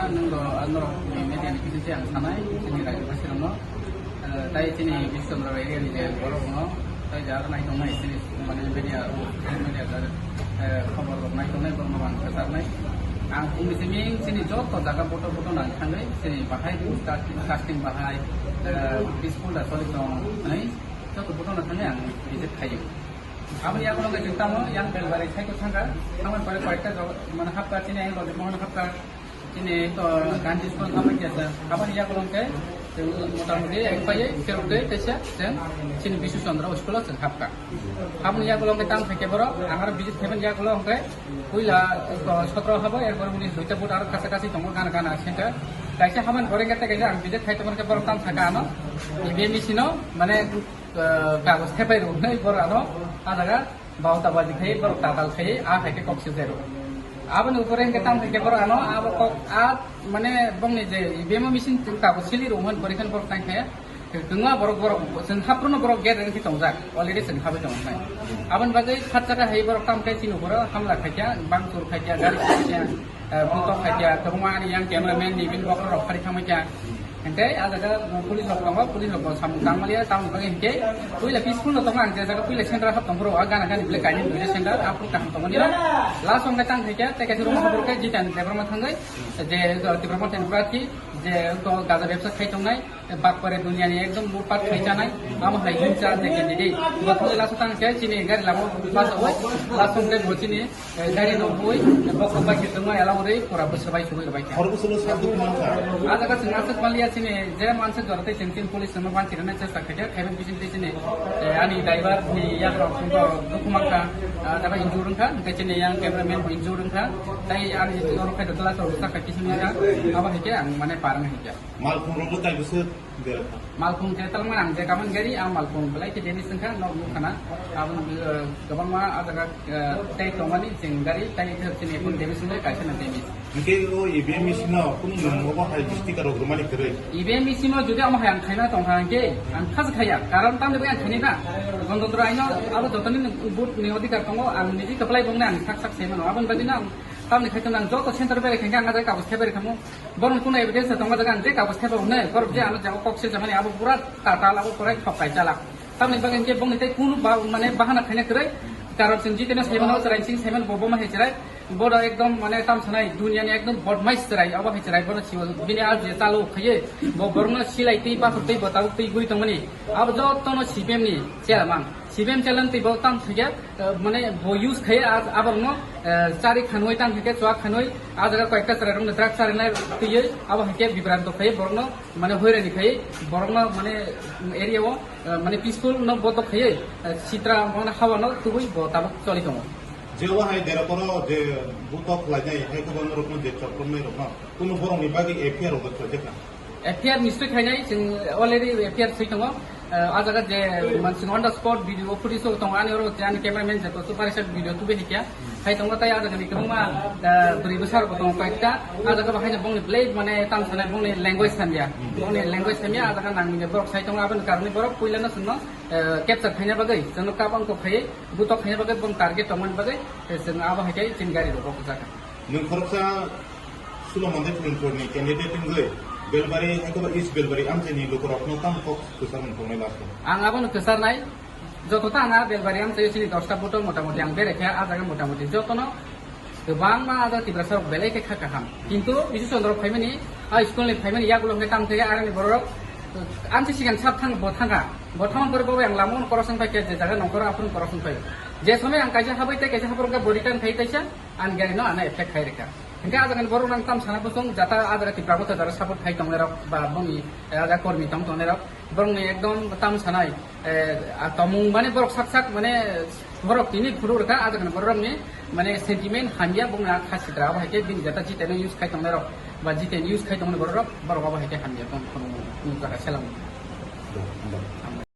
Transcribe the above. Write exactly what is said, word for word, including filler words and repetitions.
Nung do, ah, norok ni media ni bising se ang sanai, chini raijabasi rokno, eh, tai chini Bish Chandra area ni je borok no, tai jar nai tong nai chini mane media, media jar, eh, khobor rok nai tong nai borok no ang kwchar nai. Ang pung ni simi chini joto jaga boto boto nang thangwi chini bahai casting, casting bahai, eh, peaceful da choli tong nai joto boto nang thangwi ang visit khayo. Aboni yagulo khe chwng tamo yang Belbari side o thangkha, thangmani pore koyekta jog-, mane hapkha chini ang Rajit Mohan hapkha. Chini to Gandhi school hapma khe sir. Aboni yagulo khe chwng motamoti ek pai kerok dei teisa chwng chini Bisu Chandra school o chwng hapkha. Aboni yagulo khe tamo khe borok ang aro visit khaimani yagulo khe puila to sotro habo, erpore bini duita boat aro kacha kachi tongo gana gana center. Kaisa habani pore khe kaisa ang visit khai tongmani khe borok tamo sakha ano E V M machine o mane, eh, kagoj thepai rwnai borok ano ah jaga. Bauta baji khai borok tatal khai a hai khe kok se zero. Aboni upore hingke tamo hingke borok ano abo kok a mane bongni je E V M o machine tabo sili rung hwn pori khan borok tang khe tungma borok borok chwng hapruno borok gate rengsi tongjak already chwng habai tongnai. Aboni bagwi khat jaga hai borok tamo khe chini uporo hamla khaikya bangchur khaikya gari khaikya, eh, butok khaikya kwbangma ani yang cameraman ni bini bokhorok phari thangmai kya. Hingke ah jaga police rok tongo, police rok bo samung tangmani ya, tamoni bagwi hingke puila peaceful no tongo ang je jaga puila central hap tongphuru o gana gani bile kainwi duida central aphuru kaham tongo nini. Last o hingke tang khaikhe tei kaisa room hapor khe Jiten Debbarma thangwi je Tipra Motha ni prarthi je to gaja bebsa khai tongnai, bakpare duniya ni ekdom lutpat khai chanai, amo hai himsa je candidate. Bo thangwi last o tang khe chini gari lama o pass o last o hingke bo chini Eh, gari no bui, eh, bokol bai khe tongma ela uri pura bwswk bai sugui rwbai kha. Hor bwswk no sak duk mankha. Ah jaga chwng aswk manliya chini je manswk jora tei chwng chini police no ban chirina chesta khaikha, khaibani bising tei chini, eh, ani driver ni yak rok chwng to dukhu mankha, ah, jaga injured wngkha, tei chini yang cameraman bo injured wngkha, tei ani norok khai dotla chwng sak khai kisu nungkha, abo hai khe ang mane parang hai khe. Malkhung rok bo tai bwswk. Malkhung khe talma ang je kaman gari, ang malkhung belai khe damage wngkha, nok nukhana. Aboni, eh, kwbangma ah jaga, eh, tei tongmani chwng gari, tei khe chini phone damage wngkha, kaisa na damage. Hingke o E V M machine no kunu nwng obo hai sticker rok rwmani kwrwi. E V M machine no jodi amo hai ang khaina tongkha hingke, ang khas khaya. Karon tamni bagwi ang khainai na. Gantatro aino abo jotoni vote ni odhikar tongo, ang niji kwplai bongni ang sak sak sai mano. Aboni bagwi no ang tamni khai tongna ang joto center berai khankhe ang ah jaga kagoz khe berai khamu. Borok kunu evidence tongma jaga ang je kagoz thaiba hwnwi, borok je ano jaga kok se jamani abo pura tatal, abo pura thok kai chalak. Tamni bagwi hwnkhe bongni tei kunu ba-, mane bahana khaina kwrwi, karon chwng jiteno saimano, chwrai chwng saimano bo boma hai chwrai, bodo ekdom mane tam sanai duniani ekdom bodmais chwrai, abo hai chwrai bono sibo bini a je chalo khaiwi, bo borokno silai twi bathok twi bo tabuk twi gui tongmani, abo jotono C P M ni chairman, C P M chairman twi bo tam thwikhe, eh, mane bo use khai a, aborokno, eh, chari khanwi tang khe chwak khanwi a jaga koyekta chwrai rokno drug charinai twiwi abo hai khe bibranto khai borokno mane hoirani khai borokno mane area o, eh, mane peaceful no boto khai, eh, sitra mane hawa no tubui bo tabuk choli tongo. Je o hai dera poro je butok khlainai hai khe bo norokno je chopropnai rokno kunu borokni bagwi F I R rok khlaijak na? F I R nischoi khainai, chwng already F I R swi tongo. Eh, ah jaga je mansing on the spot video footage rok tongo, ani oro je ani cameraman je to super shot video tubi hikya. Hai tongo tai ah jaga ni kwbangma, eh, bwrwi bwsa rok tongo koyekta. Ah jaga bo haino bongni blade mane tam sanai bongni language samya. Bongni language samya ah jaga nang ni borok sai tongo, aboni karoni borok puila no chwngno, eh, capture khaina bagwi, chwngno kabang kok khai, butok khaina bagwi, bong target tongmani bagwi, eh, chwng abo hai khe chini gari rok rok jaga. Nwng khoroksa Sulo Monday Film Tour ni candidate wngwi Belbari, hai khe bo East Belbari amchaini lukurokno tamo kok kwchar mung tongnai last o? Ang abono kwcharnai, joto ta ang a Belbari amchaio chini dosta bottle motamoti ang berai khe ah jaga motamoti jotono kwbangma ah jaga Tiprasa rok belai khe kha kaham. Kintu Bisu Chandra rok phaimani, ah school ni phaimani yagulo hwnkhe tamo khe aroni borok amchi sikang sab thang bo thangkha. Bo thangmani pore bo ang lama uno corruption pai khe je jaga nongkhoro aphuru corruption pai. Je somoi ang kaisa habwi tei kaisa haphuru wngkha bo return khai taisa. Ani gari no ano effect khai rikha. Hingke ah jaga ni borok nang tam sana bosong jata ah jaga Tipra Motha jara support khai tongnai rok ba bongni, eh, ah jaga kormi tong tongnai rok. Borok ni ekdom tam sanai, eh, ah, tomung mane borok sak sak mane borok tini phuru rikha ah jaga ni borok ni mane sentiment hamya bongni ah kha sitra abo hai khe bini jata jiteno use khai tongnai rok ba jiten use khai tongnai borok rok borok abo hai khe hamya tong phuru nung jaga selam.